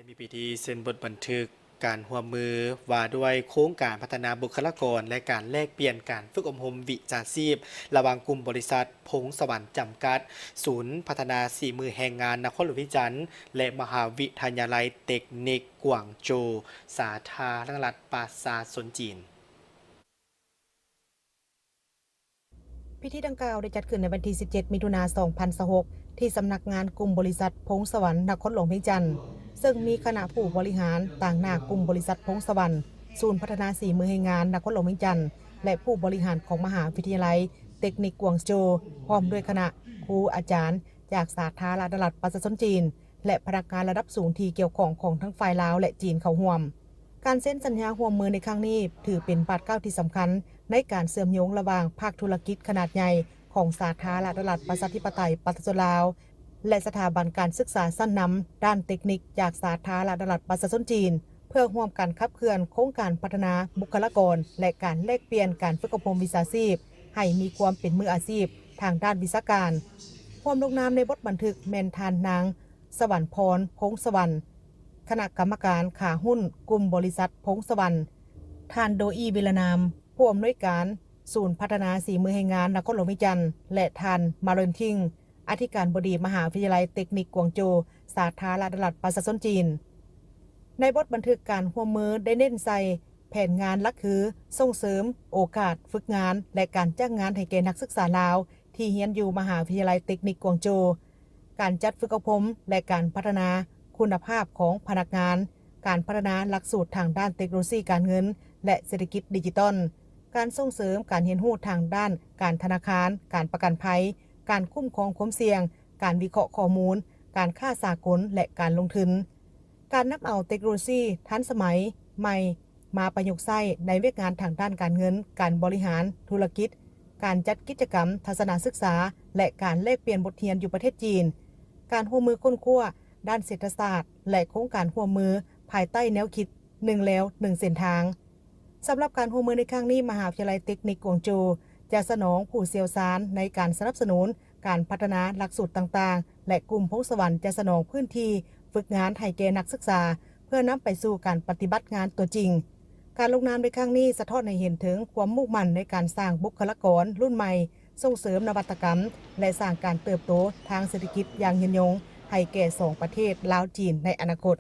ມີພິທີເຊັນບົດບັນທຶກການຮ່ວມມືວ່າດ້ວຍໂຄງການພັດທະນາບຸກຄະລາກອນ ແລະ ການແລກປ່ຽນການຝຶກອົບຮົມວິຊາຊີບ ລະຫວ່າງກຸ່ມບໍລິສັດ ພົງສະຫວັນ ຈຳກັດ, ສູນພັດທະນາສີມືແຮງງານນະຄອນຫຼວງວຽງຈັນ ແລະ ມະຫາວິທະຍາໄລເຕັກນິກກວາງໂຈວ ສາທາລະນະລັດປະຊາຊົນຈີນ. ພິທີດັ່ງກ່າວໄດ້ຈັດຂຶ້ນໃນວັນທີສິບເຈັດ ມິຖຸນາ ສອງພັນຊາວຫົກ ທີ່ສຳນັກງານກຸ່ມບໍລິສັດ ພົງສະຫວັນ ນະຄອນຫຼວງວຽງຈັນ, ເຊິ່ງມີຄະນະຜູ້ບໍລິຫານຕາງໜ້າກຸ່ມບໍລິສັດ ພົງສະຫວັນ, ສູນພັດທະນາສີມືແຮງງານນະຄອນຫຼວງວຽງຈັນ ແລະ ຜູ້ບໍລິຫານຂອງມະຫາວິທະຍາໄລເຕັກນິກກວາງໂຈວ ພ້ອມດ້ວຍຄະນະຄູອາຈານຈາກສາທາລະນະລັດປະຊາຊົນຈີນ ແລະ ພະນັກງານລະດັບສູງທີ່ກ່ຽວຂ້ອງຂອງທັງຝ່າຍລາວ ແລະ ຈີນເຂົ້າຮ່ວມ. ການເຊັນສັນຍາຮ່ວມມືໃນຄັ້ງນີ້ ຖືເປັນບາດກ້າວທີ່ສຳຄັນໃນການເຊື່ອມໂຍງລະຫວ່າງພາກທຸລະກິດຂະໜາດໃຫຍ່ຂອງສາທາລະນະລັດປະຊາທິປະໄຕປະຊາຊົນລາວ ແລະ ສະຖາບັນການສຶກສາຊັ້ນນຳດ້ານເຕັກນິກຈາກສາທາລະນະລັດປະຊາຊົນຈີນ ເພື່ອຮ່ວມກັນຂັບເຄື່ອນໂຄງການພັດທະນາບຸກຄະລາກອນ ແລະ ການແລກປ່ຽນການຝຶກອົບຮົມວິຊາຊີບ ໃຫ້ມີຄວາມເປັນມືອາຊີບທາງດ້ານວິຊາການ. ຮ່ວມລົງນາມໃນບົດບັນທຶກແມ່ນທ່ານນາງ ສະຫວັນພອນ ພົງສະຫວັນ, ຄະນະກຳມະການຂາຫຸ້ນກຸ່ມບໍລິສັດ ພົງສະຫວັນ, ທ່ານ ໂດອີ ວິລະນາມ, ຜູ້ອຳນວຍການສູນພັດທະນາສີມືແຮງງານນະຄອນຫຼວງວຽງຈັນ ແລະ ທ່ານ ມາເຣນ ທິງ, ອະທິການບໍດີມະຫາວິທະຍາໄລເຕັກນິກກວາງໂຈວ ສາທາລະນະລັດປະຊາຊົນຈີນ. ໃນບົດບັນທຶກການຮ່ວມມືໄດ້ເນັ້ນໃສ່ແຜນງານຫຼັກຄື ສົ່ງເສີມໂອກາດຝຶກງານ ແລະ ການຈ້າງງານໃຫ້ແກ່ນັກສຶກສາລາວທີ່ຮຽນຢູ່ມະຫາວິທະຍາໄລເຕັກນິກກວາງໂຈວ, ການຈັດຝຶກອົບຮົມ ແລະ ການພັດທະນາຄຸນນະພາບຂອງພະນັກງານ, ການພັດທະນາຫຼັກສູດທາງດ້ານເຕັກໂນໂລຊີການເງິນ ແລະ ເສດຖະກິດດິຈິຕອນ, ການສົ່ງເສີມການຮຽນຮູ້ທາງດ້ານການທະນາຄານ, ການປະກັນໄພ, ການຄຸ້ມຄອງຄວາມສ່ຽງ, ການວິເຄາະຂໍ້ມູນ, ການຄ້າສາກົນ ແລະ ການລົງທຶນ. ການນຳເອົາເຕັກໂນໂລຊີທັນສະໄໝໃໝ່ ມາປະຍຸກໃຊ້ໃນວຽກງານທາງດ້ານການເງິນ, ການບໍລິຫານທຸລະກິດ, ການຈັດກິດຈະກຳທັດສະນະສຶກສາ ແລະ ການແລກປ່ຽນບົດຮຽນຢູ່ປະເທດຈີນ, ການຮ່ວມມືຄົ້ນຄວ້າດ້ານເສດຖະສາດ ແລະ ໂຄງການຮ່ວມມືພາຍໃຕ້ແນວຄິດໜຶ່ງແລວໜຶ່ງເສັ້ນທາງ. ສຳລັບການຮ່ວມມືໃນຄັ້ງນີ້, ມະຫາວິທະຍາໄລເຕັກນິກກວາງໂຈວຈະສະໜອງຜູ້ຊ່ຽວຊານໃນການສະໜັບສະໜູນການພັດທະນາຫຼັກສູດຕ່າງໆ ແລະ ກຸ່ມພົງສະຫວັນຈະສະໜອງພື້ນທີ່ຝຶກງານໃຫ້ແກ່ນັກສຶກສາ ເພື່ອນຳໄປສູ່ການປະຕິບັດງານຕົວຈິງ. ການລົງນາມໃນຄັ້ງນີ້ສະທ້ອນໃຫ້ເຫັນເຖິງຄວາມມຸ່ງໝັ້ນໃນການສ້າງບຸກຄະລາກອນລຸ້ນໃໝ່, ສົ່ງເສີມນະວັດຕະກຳ ແລະ ສ້າງການເຕີບໂຕທາງເສດຖະກິດຢ່າງຍືນຍົງໃຫ້ແກ່ສອງປະເທດລາວ-ຈີນໃນອະນາຄົດ.